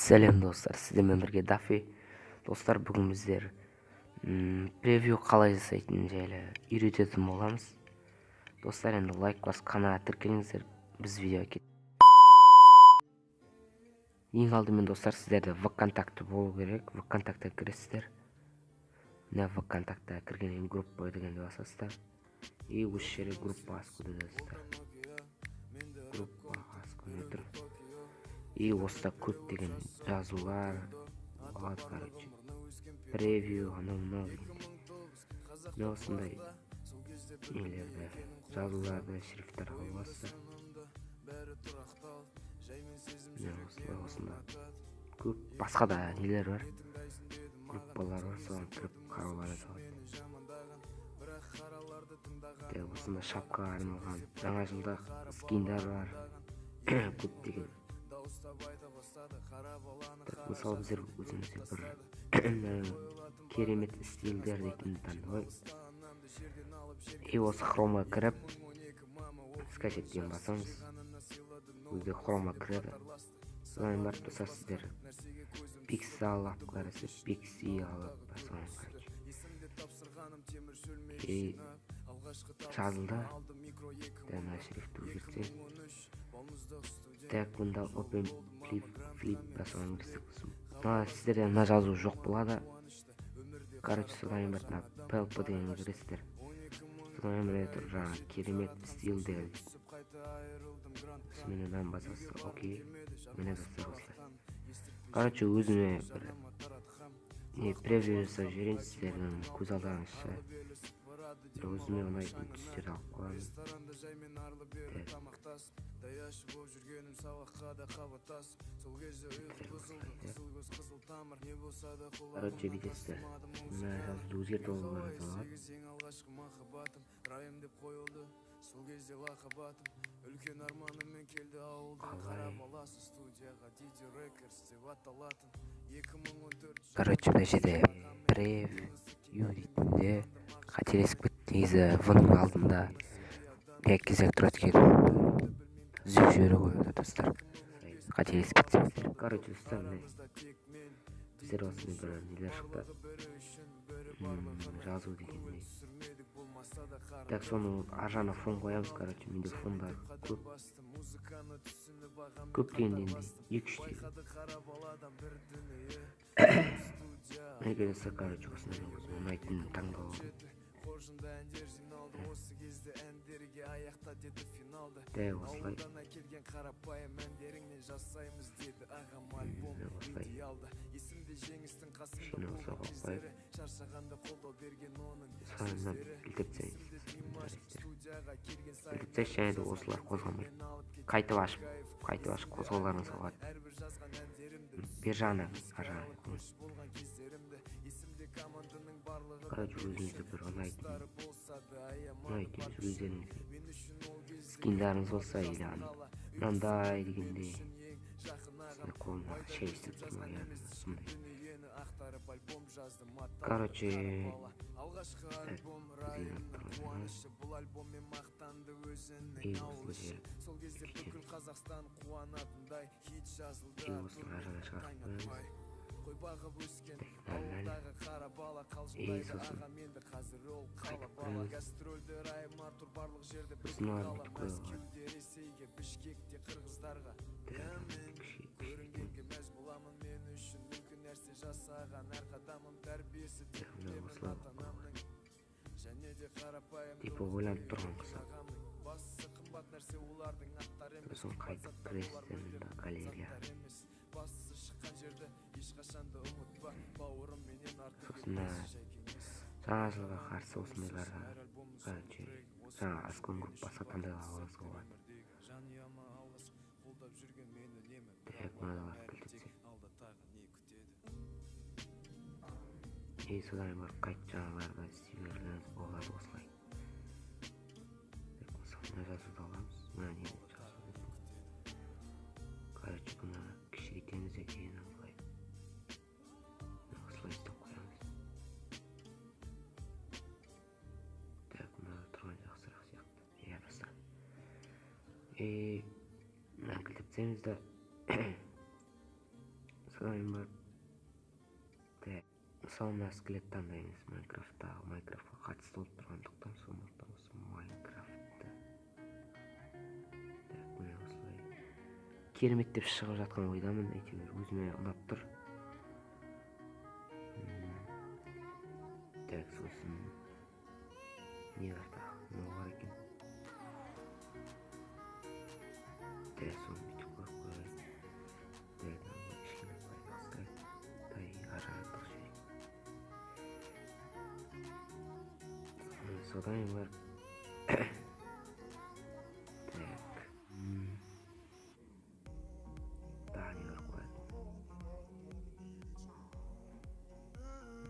Сәлем, достар, сіздермен бірге Дафи. Достар, бүгін біздер превью қалай жасайтынын жайлы үйрететін боламыз. Достар, енді лайк басып, каналға тіркеліңіздер. Біз видеоға кет. Ең алдымен, достар, сіздерде ВКонтакте болу керек. ВКонтакте кіресіздер. Мына ВКонтакте кіргеннен кейін «Группа» дегенді басасыздар. И осы жерге «Группа Аску» жазасыздар. «Группа Аску» тұр. И осында көптеген жазулар болады, короче, превью, анау мынау дегендей. Міне, осындай нелерді, жазуларды, шрифттар алып аласыздар. Міне, осылай осында көп басқа да нелер бар, группалар бар, соған кіріп қарауларыңызға болады. Осында шапкаға арналған жаңа жылдық скиндар бар көптеген. Так, мысалы, біздер өзімізде бір керемет стильдер дейтінді таңдап алайық. И осы Хромға кіріп, «Скачать» деген басамыз. Өзі Хромға кіреді. Содан барып, достар, сіздер Пиксель алып қараса, Пикси алып соған, короче, и жазылды. Мына шрифтті өзгертсек. Так, мында Open Flip, соған кірсек, мына сіздерде мына жазу жоқ болады, короче. Содан кейін барып мына PLP дегенге кіресіздер. Содан кейін міне тұр жаңағы керемет стильдер. Міне, мынаны басасыздар. Окей, міне, достар, осылай, короче, өзіме бір не превью жасап жіберейін сіздердің көз алдарыңызша. Бір өзіме ұнайтын түстерді алып қоямын. Так, короче, бүйтесіздер, мына жазуды өзгертіп алуларыңызға болады. Сол кезде лақап атым үлкен арманымен келді ауылдың қара баласы студияға, Диди Рекордс деп аталатын 2014. Короче, мына жерде превью дейтінде қателесіп кетті. Негізі в ның алдында кезек тұрады екен, түзеп жіберу ғой, достар, қателесіп кетсеңіздер. Короче, достар, міне, біздер осындай бір нелер шықты, жазу дегендей. Так, соны ар жағына фон қоямыз. Короче, менде фондар көп, көп дегенде енді екі үштей. Мінекей, достар, короче, осындай өзіме ұнайтын таңдап алдым. Қоржында әндер жиналды осы кезде, әндерге аяқта деді финалды. Дәл осылай. Ауылдан әкелген қарапайым әндеріңнен жасаймыз деді ағам альбом. Осылай. Идеалды есімде, жеңістің қасында Кішкене болған осылай қойып кездері, шаршағанда қолдау берген оның соны сөздері ілдіріп тастаймыз. Есімде, Димаш студияға келген сайын Ілдіріп тастайсыз және де осылар қозғалмайды. Қайтып ашып, қайтып ашып қозғауларыңызға болады. Әрбір жазған әндерімді Бер жағынан, ар жағынан. Қош болған кездерімді есімде, команданың барлығы Короче, өзіңізге бір ұнайтын достары болса да аямады. ұнайтын емес, өздеріңізге Мен үшін ол кезде скиндарыңыз болса или мынандай дегендей, ең жақын ағам. Осындай қолына шай істеп тұр ма, иә, сондай. Дүниені ақтарып альбом жаздым. Короче, Алғашқы так, альбом бізге Райымның тұрған. қуанышы, бұл альбоммен мақтанды өзінің И ауыл осылай іші. Сол кезде кішкене. бүкіл Қазақстан қуанатындай хит жазылды. И осылай ар жағына шығарып Таң қоямыз. атпай қой бағып өскен Так, нормально. ауылдағы қара бала И қалжыңдайды сосын ағам, енді қазір ол қала қайтып бала. кіреміз. Гастрольде Райым, Артур барлық жерде Сосын бүкіл мынаны қала бүйтіп қоюға болады. Мәскеуде, Ресейге, Бішкекте, қырғыздарға. Так, Иә, мен кішкене көрінгенге мәз боламын, мен үшін мүмкін нәрсе жасаған әр қадамым тәрбиесі деп мына білемін осылай ата анамның және де қарапайым типа ойланып тұрған құсап. ағамның. Бастысы қымбат нәрсе олардың аттары емес, Сосын қымбат қайтып заттар кіресіздер олар мүлдем мында галерея. заттар емес. Бастысы шыққан жерді ешқашан да ұмытпа бауырым, менен артық Сосын мына етпес жай кеңес. жаңа жылға қарсы осындайларға, Әр альбомның короче, саундтрегі осы жаңа Аскон группасы таңдай алуыңызға болады. өмірдегі жанұяма алғыс, қолдап жүрген мені үнемі. Так, Бірақ мыналарды бәрі кілтеп тек, алда тағы не күтеді? И содан барып қайтып жаңағыларды істей берулеріңіз болады осылай. Так, мысалы, мына жазуды аламыз, мына нені, жазуды, короче, бұны кішірейтеміз де кейін былай, мына осылай істеп қоямыз. Так, мына тұрған жақсырақ сияқты, иә, достар. И мынаны кілтеп тастаймыз да. Содан барып мысалы мына скелет таңдаймыз. Майнкрафттағы Майнкрафтқа қатысты болып тұрғандықтан сондықтан осы Майнкрафтты. Так, міне осылай керемет деп шығып жатқан ойдамын, әйтеуір өзіме ұнап тұр. Так, сосын не бар тағы? Мынау бар екен. Так, соны бүйтіп қойып қояйық. Так, мынау кішкене былай қыстай. Тай, ар жағын тығып жіберейік. Содан кейін барып так, тағы не бар қоятын?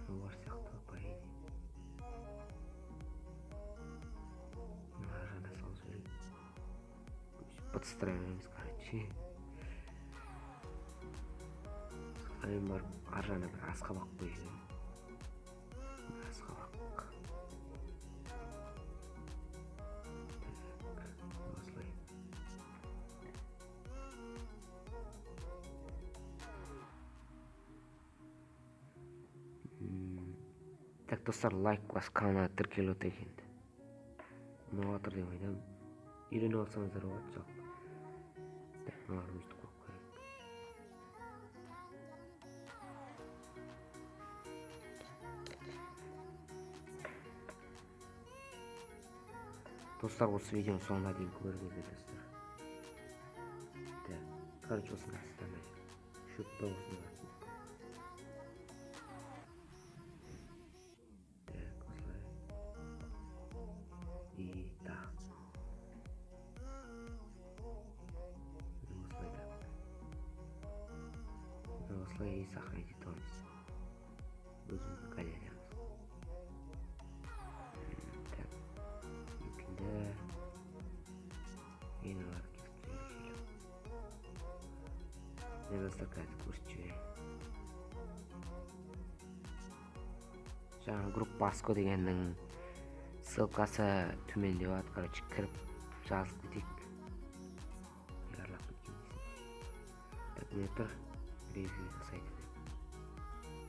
Мынау бар сияқты, по идее. Мына ар жағына салып жіберейік. Бытыстыра береміз, короче. Содан кейін барып ар жағына бір асқабақ қойып жіберейік. Асқабақ. Так, осылай. Так, достар, лайк басып каналға тіркеліп өтейік енді. Ұнап жатыр деп айтамын. Үйреніп алсаңыздар болады жалпы. Так, мыналарды өйтіп қойып қояйық. Достар, осы видеоның соңына дейін көріңіздер, достар. Так, короче, осының астына шөп па осының астына. Так, осылай. И тағы. Осылай так. Осылай и сохранить етеміз. Өзіміздің галереямыз. Так. Енді мыналарды кесіп жіберейік. Міне, достар, қазір көрсетіп жіберейін. Жаңа группа Аско дегеннің ссылкасы төменде болады, короче, кіріп жазып кетейік. Ярлап кеткен дейсің. Так, міне тұр, превью жасайды.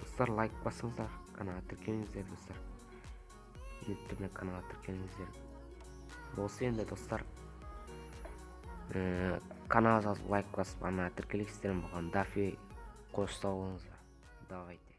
Достар, лайк басыңыздар, каналға тіркеліңіздер, достар. Міндетті түрде каналға тіркеліңіздер. Осы енді, достар, каналға жазып, лайк басып, ана тіркелесіздер. Бұған дафи қош сау болыңыздар. Давайте.